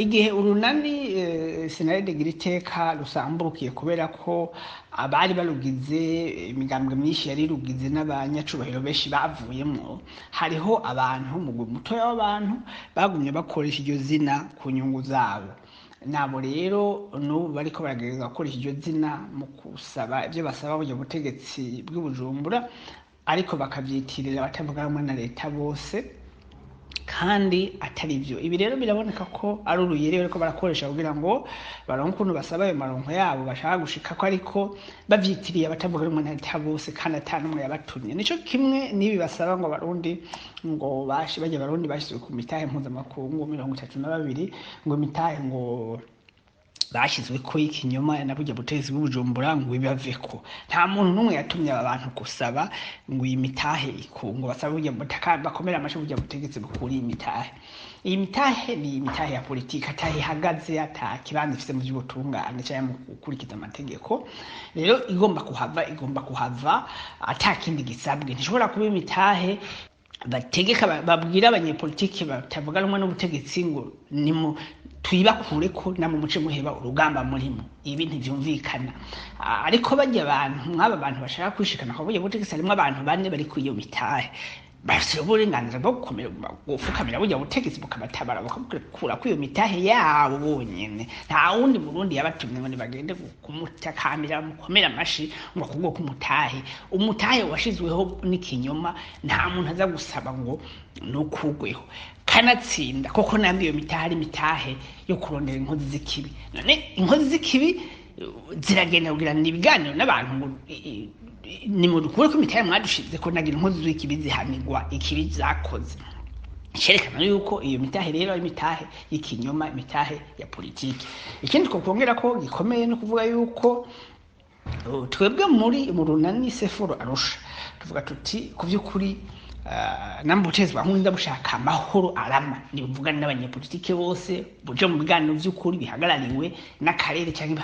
Igihe urunani Senarede Giriteka rusambukiye kubera ko abari barugize, imigambwe myinshi yari rugize n'abanyacubahiro benshi bavuyemwo, hariho abantu, umugwi mutoya w'abantu bagumye bakoresha iryo zina ku nyungu zabo. Nabo rero n'ubu bariko baragerageza gukoresha iryo zina mu gusaba ivyo basaba burya butegetsi bw'i Bujumbura, ariko bakavyitirira abatavuga rumwe na leta bose kandi atari byo. Ibi rero biraboneka ko ari uruyeri bariko barakoresha kugira ngo baronke ukuntu basaba ayo maronko yabo bashaka gushikako, ariko bavyitiriye abatavuga rumwe na leta bose kandi ata n'umwe yabatumye. Nico kimwe n'ibi basaba ngo Abarundi ngo bashi bajya, Abarundi bashizwe ku mitahe mpuzamakungu 32, ngo imitahe ngo bashyizwe ko y'ikinyoma na burya butegetsi bw'Ubujumbura ngo ibaveko. Nta muntu n'umwe yatumye aba bantu gusaba ngo iyi mitahe ikungo, basaba burya butaka, bakomere amashi burya butegetsi bukura iyi mitahe. Iyi mitahe ni imitahe ya politiki, atahe ihagaze, ata kibanza ifise mu by'ubutungane cyangwa mu gukurikiza amategeko. Rero igomba kuhava, igomba kuhava ata kindi gisabwe. Ntishobora kuba imitahe bategeka, babwira abanyepolitiki batavuga rumwe n'ubutegetsi ngo nimu tuyibakureko namwe muce muheba urugamba murimo. Ibi ntivyumvikana. Ariko barya abantu, mw'aba bantu bashaka kwishikana kwa burya butegetsi, harimwo abantu bane bari kuri iyo mitahe, bafise uburenganzira bwo gukomera, gufukamira burya butegetsi bukabatabara, bukabukura kuri iyo mitahe yabo bonyene. Nta wundi Murundi yabatumye ngo nibagende kumutakambira, mukomere amashi ngo kubwo k'umutahe. Umutahe washizweho n'ikinyoma, nta muntu aza gusaba ngo nukugweho. Kanatsinda koko namwe iyo mitahe ari imitahe yo kurondera inkozi z'ikibi. None inkozi z'ikibi ziragenda kugira ibiganiro n'abantu ngo nimudukure ko imitahe mwadushize ko? Nagira inkozi z'ikibi zihanirwa ikibi zakoze. Cerekana yuko iyo mitahe rero ari imitahe y'ikinyoma, imitahe ya politiki. Ikindi twokongera ko gikomeye no kuvuga yuko twebwe muri mu runani Sefuro Arusha tuvuga tuti ku by'ukuri, namba ubutegetsi bwa Nkurunziza bushaka amahoro arama, nibuvugane n'abanyepolitike bose, buje mu biganiro vy'ukuri bihagarariwe n'akarere canke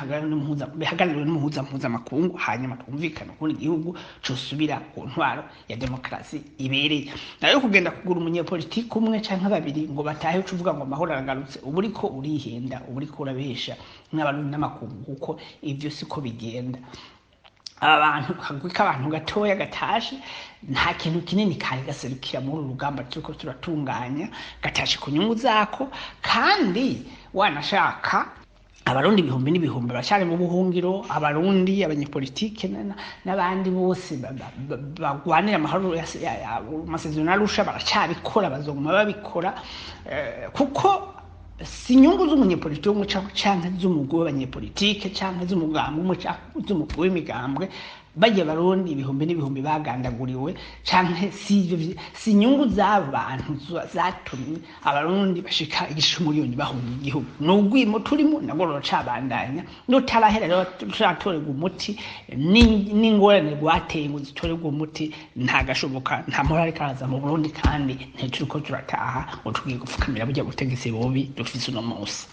bihagarariwe n'umuhuza mpuzamakungu, hanyuma twumvikane ukuntu igihugu cosubira ku ntwaro ya demokarasi ibereye. Nayo kugenda kugura umunyepolitike umwe canke babiri ngo batahe, uca uvuga ngo amahoro aragarutse, uba uriko urihenda, uba uriko urabesha n'Abarundi n'amakungu, kuko ivyo siko bigenda. Aba bantu, akagwi k'abantu gatoya gatashe, nta kintu kinini kari gaserukira muri uru rugamba turiko turatunganya. Gatashe ku nyungu zako, kandi wanashaka Abarundi ibihumbi n'ibihumbi baracyari mu buhungiro. Abarundi, abanyepolitike n'abandi bose bagwanira amahoro, amasezerano Arusha, baracyabikora, bazoguma babikora, kuko si inyungu z'umunyepolitike umwe canke z'umugwi w'abanyepolitike canke z'umugambwe umwe canke z'umugwi w'imigambwe. Bajya Barundi ibihumbi n'ibihumbi bagandaguriwe, canke si ivyo, si inyungu z'abo bantu zatumye Abarundi bashika igice miliyoni bahunga igihugu. Ni urwimo turimo nagwo ruracabandanya, nutarahera rero, rutaratorerwa umuti n'ingorane rwateye ngo zitorerwe umuti, ntagashoboka, nta mahoro ariko araza mu Burundi, kandi ntituriko turataha ngo tugiye gupfukamira burya butegetsi bubi dufise uno munsi.